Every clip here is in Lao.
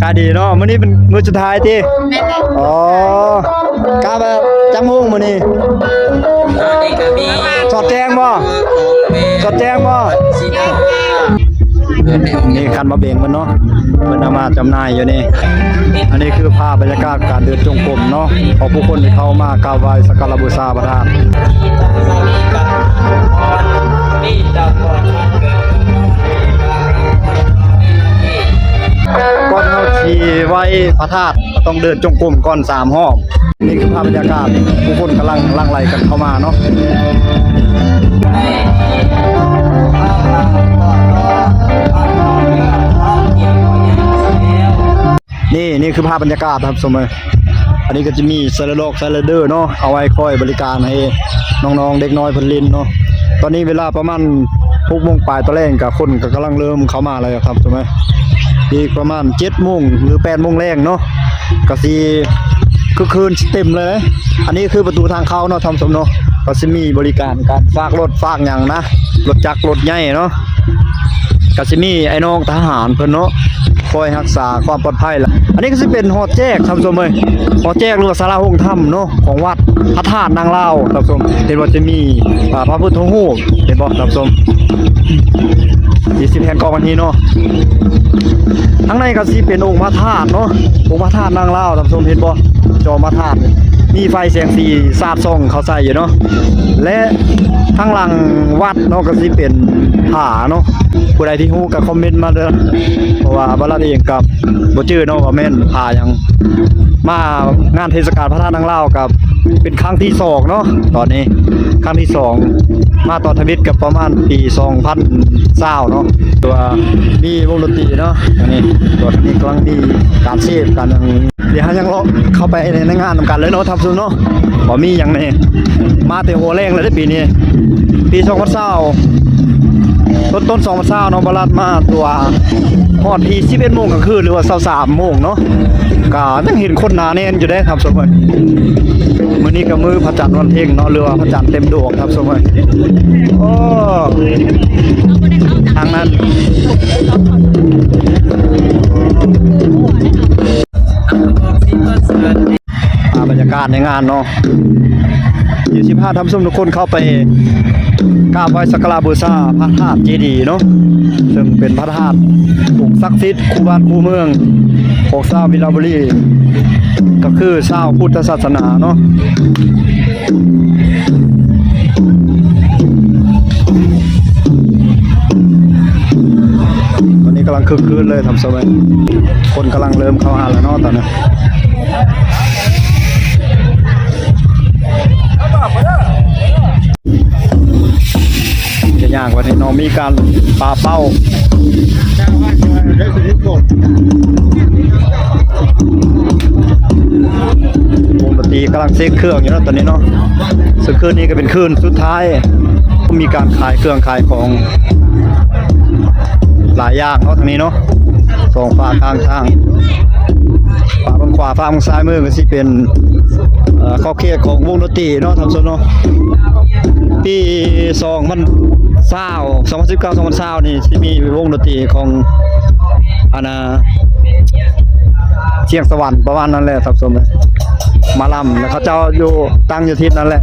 ຂາຍດີເນາະ ມື້ນີ້ເປັນມື້ສຸດທ້າຍຕິ? ແມ່ນແຫຼະ. ອໍ ກະແບບຈັກໂມງມື້ນີ້? ສອດແຈ້ງບໍ່? ສອດແຈ້ງບໍ່? ນີ້ຄັນມາເບັງເພິ່ນເນາະ ເພິ່ນເອົາມາຈຳໜ່າຍຢູ່ນີ້. ອັນນີ້ຄືພາບບັນຍາກາດການເດີນຈົງກົມເນາະ ຂອງຜູ້ຄົນທີ່ເຂົ້າມາກາບໄຫວ້ສັກກາລະບູຊາພະທາດ. ກ່ອນເຮົາຊິໄຫວ້ພະທາດ ຕ້ອງເດີນຈົງກົມກ່ອນສາມຮອບ. ນີ້ຄືພາບບັນຍາກາດ ຜູ້ຄົນກຳລັງຫຼັ່ງໄຫຼກັນເຂົ້າມາເນາະ. ນີ້ ນີ້ຄືພາບບັນຍາກາດທ່ານຜູ້ຊົມເອີຍ. ອັນນີ້ກໍຈະມີສະໄລດອກ ສະໄລເດີເນາະ ເອົາໄວ້ຄອຍບໍລິການໃຫ້ນ້ອງໆເດັກນ້ອຍເພິ່ນຫຼິ້ນເນາະ. ຕອນນີ້ເວລາປະມານຫົກໂມງປາຍຕອນແລງ ກໍຄົນກໍກຳລັງເລີ່ມເຂົ້າມາແລ້ວທ່ານຜູ້ຊົມເອີຍ. ອີກປະມານເຈັດໂມງ ຫຼື ແປດໂມງແລງເນາະ ກໍຊິຄຶກຄື້ນ ຊິເຕັມເລີຍ. ອັນນີ້ຄືປະຕູທາງເຂົ້າເນາະທ່ານຜູ້ຊົມເນາະ ກໍຊິມີບໍລິການການຝາກລົດຝາກຫຍັງນະ ລົດຈັກລົດໃຫຍ່ເນາະ. ກໍຊິມີໄອ້ນ້ອງທະຫານເພິ່ນເນາະ ຄອຍຮັກສາຄວາມປອດໄພລະ. ອັນນີ້ກໍຊິເປັນຫໍແຈກທ່ານຜູ້ຊົມເອີຍ ຫໍແຈກ ຫຼືວ່າສາລາໂຮງທຳເນາະ ຂອງວັດພະທາດນາງລາວທ່ານຜູ້ຊົມ. ເຫັນວ່າຈະມີ ອ່າ ພະພຸດທະຮູບ ເຫັນບໍ່ທ່ານຜູ້ຊົມ? ທີ່ຊິແຜ່ນກ້ອງອັນນີ້ເນາະ. ທາງໃນກໍຊິເປັນອົງພະທາດເນາະ ອົງພະທາດນາງລາວທ່ານຜູ້ຊົມ ເຫັນບໍ່? ຈອມພະທາດ ມີໄຟແສງສີສາດສ່ອງເຂົ້າໃສ່ຢູ່ເນາະ. ແລະ ທາງຫຼັງວັດເນາະ ກໍຊິເປັນຜາເນາະ. ຜູ້ໃດທີ່ຮູ້ກໍຄອມເມັນມາເດີ້ ເພາະວ່າບາລັດເອງກໍບໍ່ຈື່ເນາະວ່າແມ່ນຜາຫຍັງ. ມາງານເທດສະການພະທາດນາງລາວກໍເປັນຄັ້ງທີສອງເນາະ ຕອນນີ້ຄັ້ງທີສອງ. ມາຕອນທຳອິດກໍປະມານປີສອງພັນຊາວເນາະ ແຕ່ວ່າມີວົງດົນຕີເນາະ. ອັນນີ້ຕອນນີ້ກຳລັງມີການເຊບການຫຍັງ ດຽວເຮົາຍັງເລາະເຂົ້າໄປໃນ ໃນງານນຳກັນເລີຍເນາະທ່ານຜູ້ຊົມເນາະ ວ່າມີຫຍັງແດ່. ມາແຕ່ຫົວແລງເລີຍເດ້ປີນີ້ ປີສອງພັນຊາວ ຕົ້ນໆ ສອງພັນຊາວເນາະ ບາລັດມາຕົວະຮອດທີ່ສິບເອັດໂມງກາງຄືນ ຫຼືວ່າຊາວສາມໂມງເນາະ ກະຍັງເຫັນຄົນໜາແໜ້ນຢູ່ເດ້ທ່ານຜູ້ຊົມເອີຍ. ມື້ນີ້ກໍມື້ພະຈັນວັນເພັງເນາະ ຫຼືວ່າພະຈັນເຕັມດວງທ່ານຜູ້ຊົມເອີຍ. ໂອ້ ທາງນັ້ນ ອ່າ ບັນຍາກາດໃນງານເນາະ ດຽວຊິພາທ່ານຜູ້ຊົມທຸກຄົນເຂົ້າໄປກາບໄຫວ້ສັກກາລະບູຊາພະທາດເຈດີເນາະ ເຊິ່ງເປັນພະທາດອົງສັກສິດຄູ່ບ້ານຄູ່ເມືອງຂອງຊາວວິລະບູລີ ກໍຄືຊາວພຸດທະສາສະໜາເນາະ. ຕອນນີ້ກຳລັງຄຶກຄື້ນເລີຍທ່ານຜູ້ຊົມເອີຍ ຄົນກຳລັງເລີ່ມເຂົ້າຫາແລ້ວເນາະຕອນນີ້. ຈະຍ່າງໄປນີ້ເນາະ ມີການປາເປົ້າ ວົງດົນຕີກຳລັງເຊັກເຄື່ອງຢູ່ເນາະຕອນນີ້ເນາະ. ເຊິ່ງຄືນນີ້ກໍເປັນຄືນສຸດທ້າຍ ມີການຂາຍເຄື່ອງຂາຍຂອງຫຼາຍຢ່າງເນາະ ທາງນີ້ເນາະ ສອງຟາກທາງທາງ ຟາກເບື້ອງຂວາ ຟາກເບື້ອງຊ້າຍມືກໍຊິເປັນ ເອີ ຂອບເຂດຂອງວົງດົນຕີເນາະທ່ານຜູ້ຊົມເນາະ. ປີສອງພັນຊາວ ສອງພັນສິບເກົ້າ ສອງພັນຊາວນີ້ຊິມີວົງດົນຕີຂອງ ອັນນ່າ ສຽງສະຫວັນປະມານນັ້ນແຫຼະທ່ານຜູ້ຊົມ ມາລຳ ແລ້ວເຂົາເຈົ້າຢູ່ ຕັ້ງຢູ່ທິດນັ້ນແຫຼະ.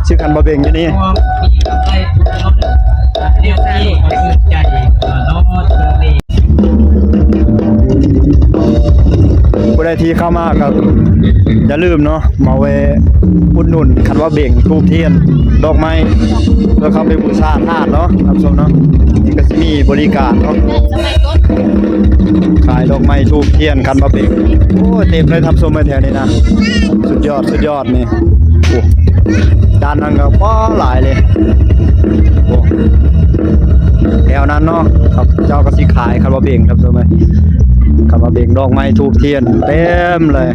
ຊື່ຄັນບໍ່ເບັງຢູ່ນີ້ ຜູ້ໃດທີ່ເຂົ້າມາກໍຢ່າລືມເນາະ ມາແວ່ອຸດໜູນ ຄັນວ່າເບັງ ທູບທຽນ ດອກໄມ້ ເພື່ອເຂົ້າໄປບູຊາທາດເນາະ ທ່ານຜູ້ຊົມເນາະ. ນີ້ກໍຊິມີບໍລິການເນາະ ຂາຍດອກໄມ້ ທູບທຽນ ຄັນວ່າເບັງ. ໂອ້ຍ ເຕັມເລີຍທ່ານຜູ້ຊົມເອີຍ ແຖວນີ້ນະ ສຸດຍອດ ສຸດຍອດນີ້. ໂອ້ ດ້ານນັ້ນກໍ ປາ ຫຼາຍເລີຍ. ໂອ້ ແຖວນັ້ນເນາະ ເຂົາເຈົ້າກໍຊິຂາຍ ຄັນວ່າເບັງ ທ່ານຜູ້ຊົມເອີຍ ຄັນວ່າເບັງ ດອກໄມ້ ທູບທຽນ ເຕັມເລີຍ.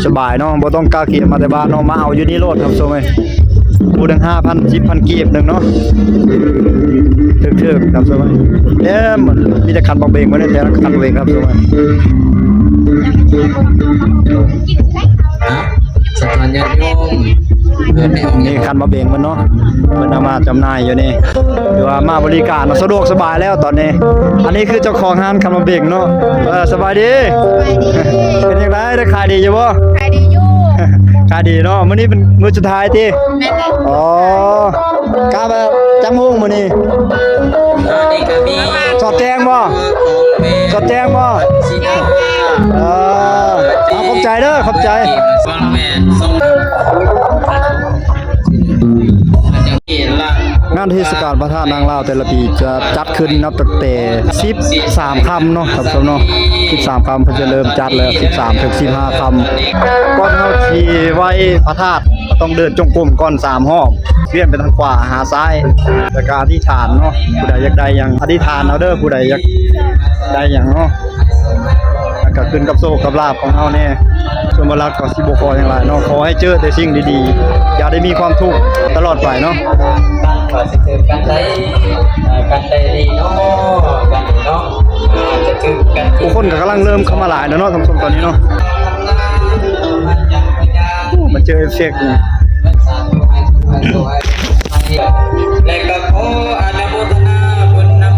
ສະບາຍເນາະ ບໍ່ຕ້ອງກະກຽມມາແຕ່ບ້ານເນາະ ມາເອົາຢູ່ນີ້ໂລດ ທ່ານຜູ້ຊົມເອີຍ. ຜູ້ໜຶ່ງຫ້າພັນ ສິບພັນກີບໜຶ່ງເນາະ ຖືກໆ ທ່ານຜູ້ຊົມເອີຍ. ເຕັມ ມີແຕ່ຄັນບັກເບັງ ບໍ່ໄດ້ແຕ່ຄັນບັກເບັງ ທ່ານຜູ້ຊົມເອີຍ. ສະຖານຍາດໂຍມ ເພື່ອໄປອອກ ນີ້ຄັນໝາກເບັງເພິ່ນເນາະ ເພິ່ນເອົາມາຈຳໜ່າຍຢູ່ນີ້ ຖືວ່າມາບໍລິການເນາະ ສະດວກສະບາຍແລ້ວຕອນນີ້. ອັນນີ້ຄືເຈົ້າຂອງຮ້ານຄັນໝາກເບັງເນາະ. ເອີ ສະບາຍດີ ສະບາຍດີ. ເປັນຈັ່ງໃດ ໄດ້ຂາຍດີຢູ່ບໍ່? ຂາຍດີຢູ່ ຂາຍດີເນາະ. ມື້ນີ້ເປັນມື້ສຸດທ້າຍຕິ? ແມ່ນແຫຼະ. ອໍ ກະແບບຈັກໂມງມື້ນີ້? ສອດແຈ້ງບໍ່? ສອດແຈ້ງບໍ່? ເອີ ເອົາ ຂອບໃຈເດີ ຂອບໃຈ. ງານເທດສະການພະທາດນາງລາວແຕ່ລະປີຈະຈັດຂຶ້ນນັບຕັ້ງແຕ່ສິບສາມຄ່ຳເນາະ ທ່ານຜູ້ຊົມເນາະ. ສິບສາມຄ່ຳເພິ່ນຈະເລີ່ມຈັດແລ້ວ ສິບສາມເຖິງສິບຫ້າຄ່ຳ. ກ່ອນເຮົາຊິໄຫວ້ພະທາດ ຕ້ອງເດີນຈົງກົມກ່ອນສາມຮອບ ວຽນໄປທາງຂວາຫາຊ້າຍ ແລ້ວກະອະທິຖານເນາະ. ຜູ້ໃດຢາກໄດ້ຫຍັງ ອະທິຖານເອົາເດີ ຜູ້ໃດຢາກໄດ້ຫຍັງເນາະ. ແລ້ວກະຂຶ້ນກັບໂຊກກັບລາບຂອງເຮົາແດ່. ສ່ວນບໍ່ຫຼັກກໍຊິບໍ່ຂໍຫຍັງຫຼາຍເນາະ ຂໍໃຫ້ເຈີແຕ່ສິ່ງດີໆ ຢ່າໄດ້ມີຄວາມທຸກຕະຫຼອດໄປເນາະ. ຜູ້ຄົນກໍກຳລັງເລີ່ມເຂົ້າມາຫຼາຍແລ້ວເນາະ ທ່ານຜູ້ຊົມ ຕອນນີ້ເນາະ. ໂອ້ ມາເຈີເອັບເຊັກນີ້ ແລະກໍຂໍອະນຸໂມທະນາບຸນນຳ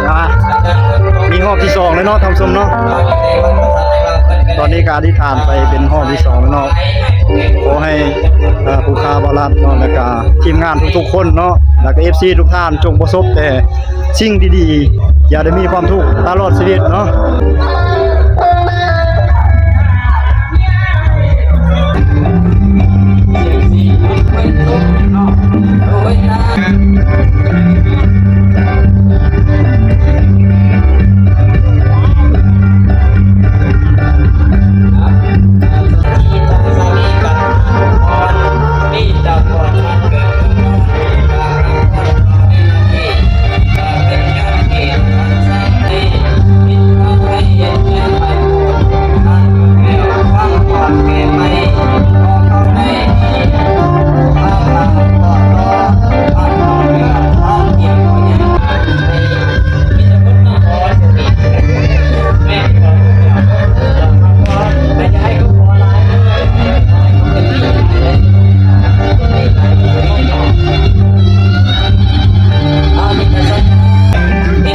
ອາ ມີຮອບທີສອງແລ້ວເນາະ ທ່ານຜູ້ຊົມເນາະ. ຕອນນີ້ກໍອະທິຖານໄປເປັນຮອບທີສອງແລ້ວເນາະ. ຂໍໃຫ້ ເອີ ຜູ້ຂ້າບ່າວລັດເນາະ ແລ້ວກະທີມງານທຸກໆຄົນເນາະ ແລ້ວກະເອັບຊີທຸກທ່ານ ຈົ່ງປະສົບແຕ່ສິ່ງດີໆ ຢ່າໄດ້ມີຄວາມທຸກຕະຫຼອດຊີວິດເນາະ.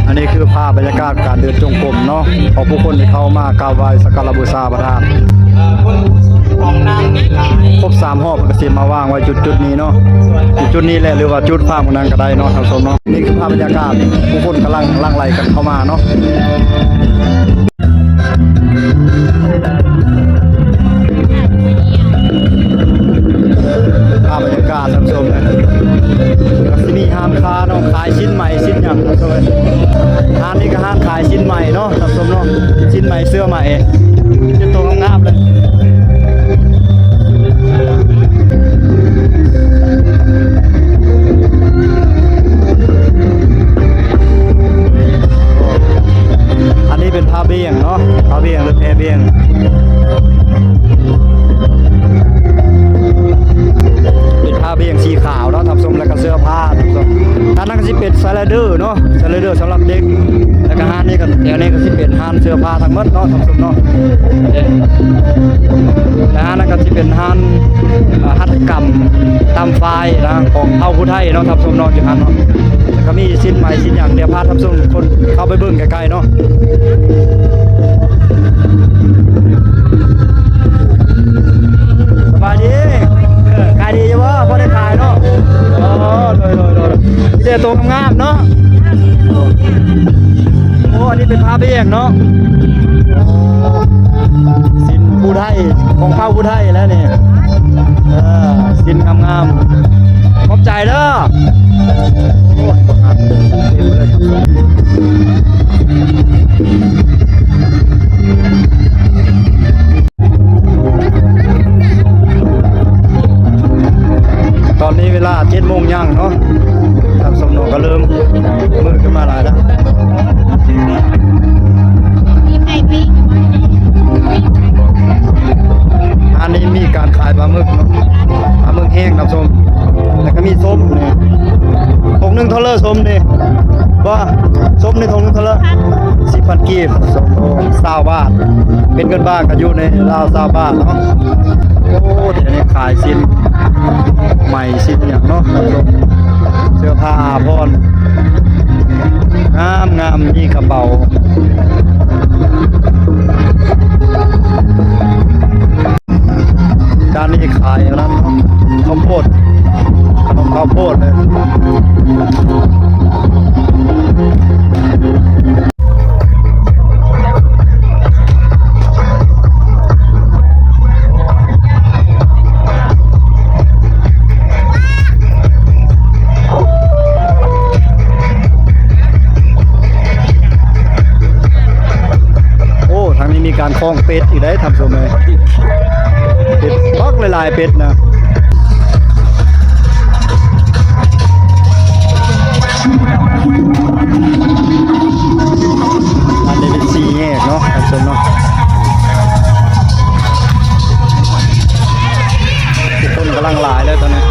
ອັນນີ້ຄືພາບບັນຍາກາດການເດີນຈົງກົມເນາະ ຂອງຜູ້ຄົນທີ່ເຂົ້າມາກາບໄຫວ້ສັກກາລະບູຊາພະທາດ ຄົບສາມຮອບ ເພິ່ນກໍຊິມາວາງໄວ້ຈຸດໆນີ້ເນາະ. ຈຸດໆນີ້ແຫຼະ ຫຼືວ່າຈຸດຟາກໝາກນັງກໍໄດ້ເນາະ ທ່ານຜູ້ຊົມເນາະ. ນີ້ຄືພາບບັນຍາກາດ ຜູ້ຄົນກຳລັງຫຼັ່ງໄຫຼກັນເຂົ້າມາເນາະ. ພາບບັນຍາກາດທ່ານຜູ້ຊົມ ກໍຊິມີຮ້ານຄ້າເນາະ ຂາຍສິ້ນໄໝ ສິ້ນຫຍັງ ທ່ານຜູ້ຊົມເອີຍ. ຮ້ານນີ້ກໍຮ້ານຂາຍສິ້ນໄໝເນາະ ທ່ານຜູ້ຊົມເນາະ ສິ້ນໄໝ ເສື້ອໄໝ ເປັນໂຕງາມໆເລີຍ. ອັນນີ້ເປັນຜ້າບ່ຽງເນາະ ຜ້າບ່ຽງ ຫຼືແພບ່ຽງ ເປັນຜ້າບ່ຽງສີຂາວເນາະ ທ່ານຜູ້ຊົມ ແລ້ວກໍເສື້ອຜ້າ ທ່ານຜູ້ຊົມ. ທາງນັ້ນກໍຊິເປັນສະໄລເດີເນາະ ສະໄລເດີສຳລັບເດັກ ແລ້ວກໍຮ້ານນີ້ກໍ ແຖວນີ້ກໍຊິເປັນຮ້ານເສື້ອຜ້າທັງໝົດເນາະ ທ່ານຜູ້ຊົມເນາະ. ແລະ ອັນນັ້ນກໍຊິເປັນຮ້ານ ເອີ ຫັດຖະກຳຕຳຝ້າຍນະ ຂອງເຜົ່າຜູ້ໄທເນາະ ທ່ານຜູ້ຊົມເນາະ ຢູ່ຫັ້ນເນາະ. ແລ້ວກໍມີສິ້ນໄໝ ສິ້ນຫຍັງ ດຽວພາທ່ານຜູ້ຊົມຄົນເຂົ້າໄປເບິ່ງໃກ້ໆເນາະ. ສະບາຍດີ ເອີ ຂາຍດີຢູ່ບໍ່? ພໍໄດ້ຂາຍເນາະ. ອໍ ໂດຍໆໆ ມີແຕ່ໂຕງາມໆເນາະ. ໂອ້ ອັນນີ້ເປັນຜ້າບ່ຽງເນາະ. ໂອ້ ສິ້ນຜູ້ໄທ ຂອງເຜົ່າຜູ້ໄທແຫຼະນີ້. ເອີ ສິ້ນງາມໆ ຂອບໃຈເດີ. ໂອ້ຍ ຕອນນີ້ເວລາເຈັດໂມງຍ່າງເນາະ ທ່ານຜູ້ຊົມເນາະ ກໍເລີ່ມມືດຂຶ້ນມາຫຼາຍແລ້ວ. ຮ້ານນີ້ມີການຂາຍປາໝຶກເນາະ ປາໝຶກແຫ້ງ ທ່ານຜູ້ຊົມ ແລ້ວກໍມີສົ້ມນີ້ ຖົງໜຶ່ງເທົ່າໃດສົ້ມນີ້? ບໍ່ ສົ້ມນີ້ຖົງໜຶ່ງເທົ່າໃດ? ສິບ ພັນກີບ ສອງ ສອງ ຊາວບາດ ເປັນເງິນບາດກໍຢູ່ໃນລາວຊາວບາດເນາະ. ໂອ້ ດຽວນີ້ຂາຍສິ້ນໄໝ້ ສິ້ນຫຍັງເນາະ ເສື້ອຜ້າອາພອນ ງາມໆ ມີກະເປົາ. ດ້ານນີ້ຂາຍອັນນັ້ນ ເຂົ້າໂພດ ຂະໜົມເຂົ້າໂພດເລີຍ. ໂອ້ ທາງນີ້ມີການຄ້ອງເປັດອີກໄດ໋ທ່ານຜູ້ຊົມເອີຍ ເປັດບັກຫຼາຍໆ ເປັດນະ. ອັນນີ້ເປັນສີ່ແຍກເນາະທ່ານຜູ້ຊົມເນາະ ຄົນກຳລັງຫຼາຍເລີຍຕອນນີ້.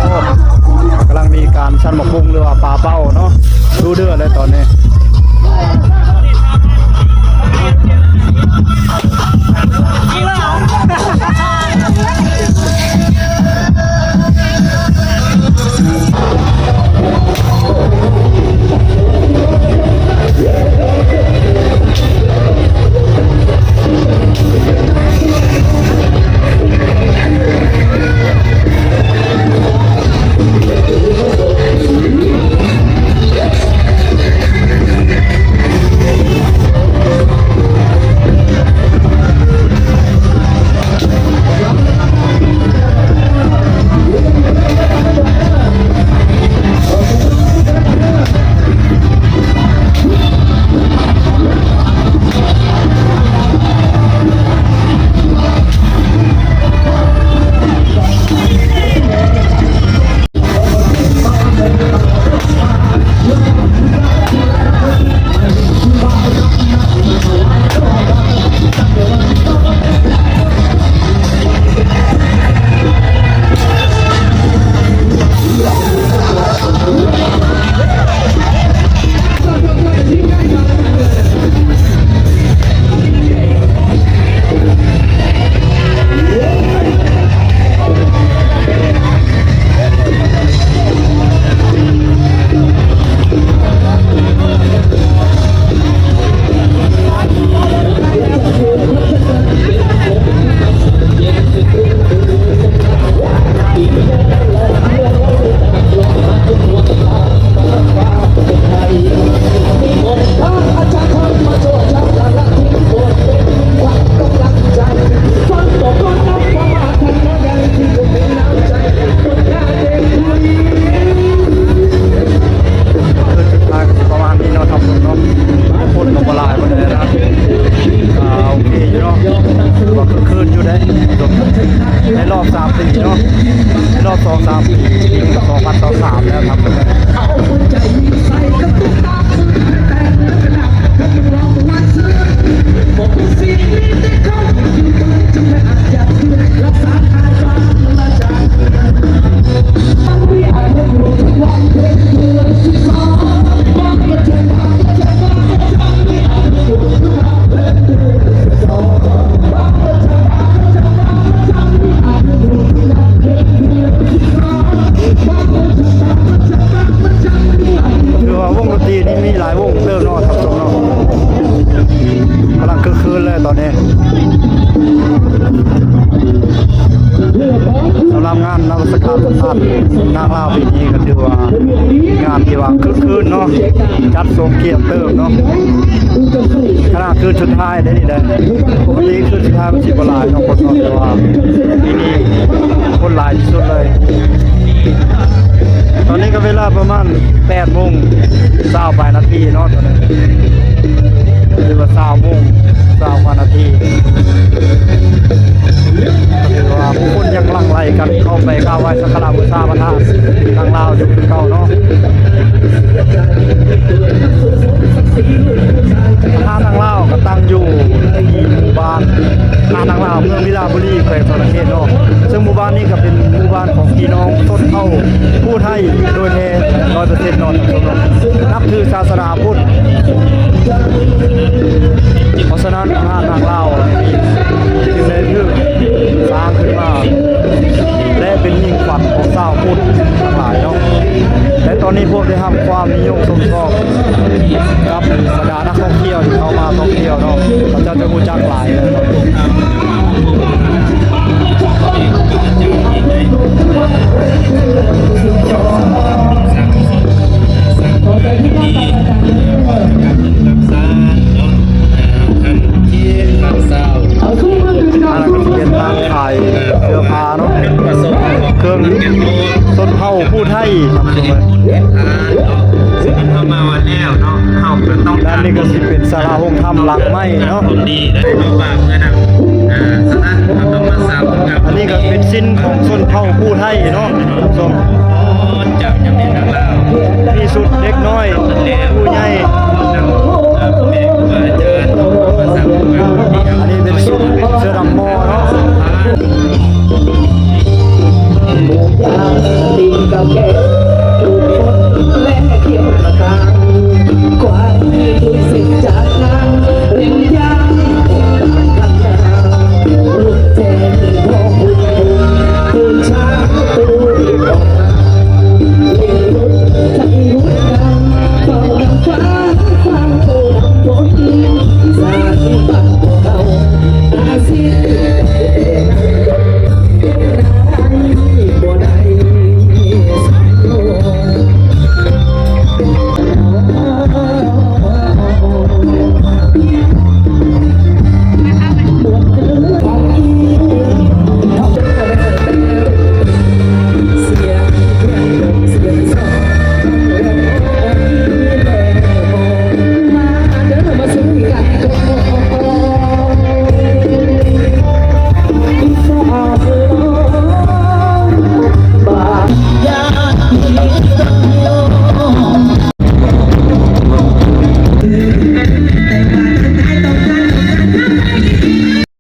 ໂອ້ ກຳລັງມີການຊັ້ນໝາກຫຸ່ງ ຫຼືວ່າປາເປົ້າເນາະ ດູເດືອດເລີຍຕອນນີ້. ປະມານນີ້ເນາະ ທ່ານຜູ້ຊົມເນາະ ຄົນກໍບໍ່ຫຼາຍປານໃດນະ ອ່າ ໂອເຄຢູ່ເນາະ ຖືວ່າຄຶກຄື້ນຢູ່ເດ້ ໃນລອບສາມປີເນາະ ໃນລອບສອງສາມປີ ປີສອງພັນຊາວສາມແລ້ວ ທ່ານຜູ້ຊົມ. ຖືວ່າວົງດົນຕີນີ້ມີຫຼາຍວົງເຕີບເນາະທ່ານຜູ້ຊົມເນາະ ກຳລັງຄຶກຄື້ນເລີຍຕອນນີ້. ສຳລັບງານນະມັດສະການພະທາດນາງລາວປີນີ້ ກໍຖືວ່າງານທີ່ວ່າຄຶກຄື້ນເນາະ ຈັດສົມກຽດເຕີບເນາະ ຂະໜາດຄືນສຸດທ້າຍເດ້ນີ້ເດ້ ປົກກະຕິຄືນສຸດທ້າຍມັນຊິບໍ່ຫຼາຍເນາະຄົນເນາະ ແຕ່ວ່າປີນີ້ຄົນຫຼາຍທີ່ສຸດເລີຍ. ຕອນນີ້ກໍເວລາປະມານແປດໂມງຊາວປາຍນາທີເນາະ ຕອນນີ້ຖືວ່າຊາວໂມງຊາວກວ່ານາທີ ກໍຖືວ່າຜູ້ຄົນຍັງຫຼັ່ງໄຫຼກັນເຂົ້າໄປກາບໄຫວ້ສັກກາລະບູຊາພະທາດນາງລາວຢູ່ຄືເກົ່າເນາະ. ຜູ້ໄທໂດຍແທ້ຮ້ອຍເປີເຊັນເນາະ ນັບຖືສາສະໜາພຸດ. ເພາະສະນັ້ນ ພະນາງລາວຈຶ່ງໄດ້ຖືກສ້າງຂຶ້ນມາ ແລະ ເປັນຫິງຂວັນຂອງຊາວພຸດທັງຫຼາຍເນາະ. ແລະ ຕອນນີ້ພວກໄດ້ຮັບຄວາມນິຍົມຊົມຊອບກັບບັນດານັກທ່ອງທ່ຽວທີ່ເຂົ້າມາທ່ອງທ່ຽວເນາະ ເຂົາເຈົ້າຈະຮູ້ຈັກຫຼາຍເນາະ. ອັນນັ້ນກໍຊິເປັນຮ້ານຂາຍເສື້ອຜ້າເນາະ ເຄື່ອງຊົນເຜົ່າຜູ້ໄທ. ເຮົາມາຮອດແລ້ວເນາະ ເຮົາກໍຕ້ອງ ດ້ານນີ້ກໍຊິເປັນສາລາໂຮງທຳຫຼັງໃໝ່ເນາະ ດີໄດ້ມາຝາກເມືອນຳ. ອ່າ ສະນັ້ນເຮົາຕ້ອງມາສາບກັບ ອັນນີ້ກໍເປັນສິນຂອງຊົນເຜົ່າຜູ້ໄທເນາະ ທ່ານຜູ້ຊົມ ຈາກຍັງເປັນນາງລາວ ມີສຸດເດັກນ້ອຍ ຜູ້ໃຫຍ່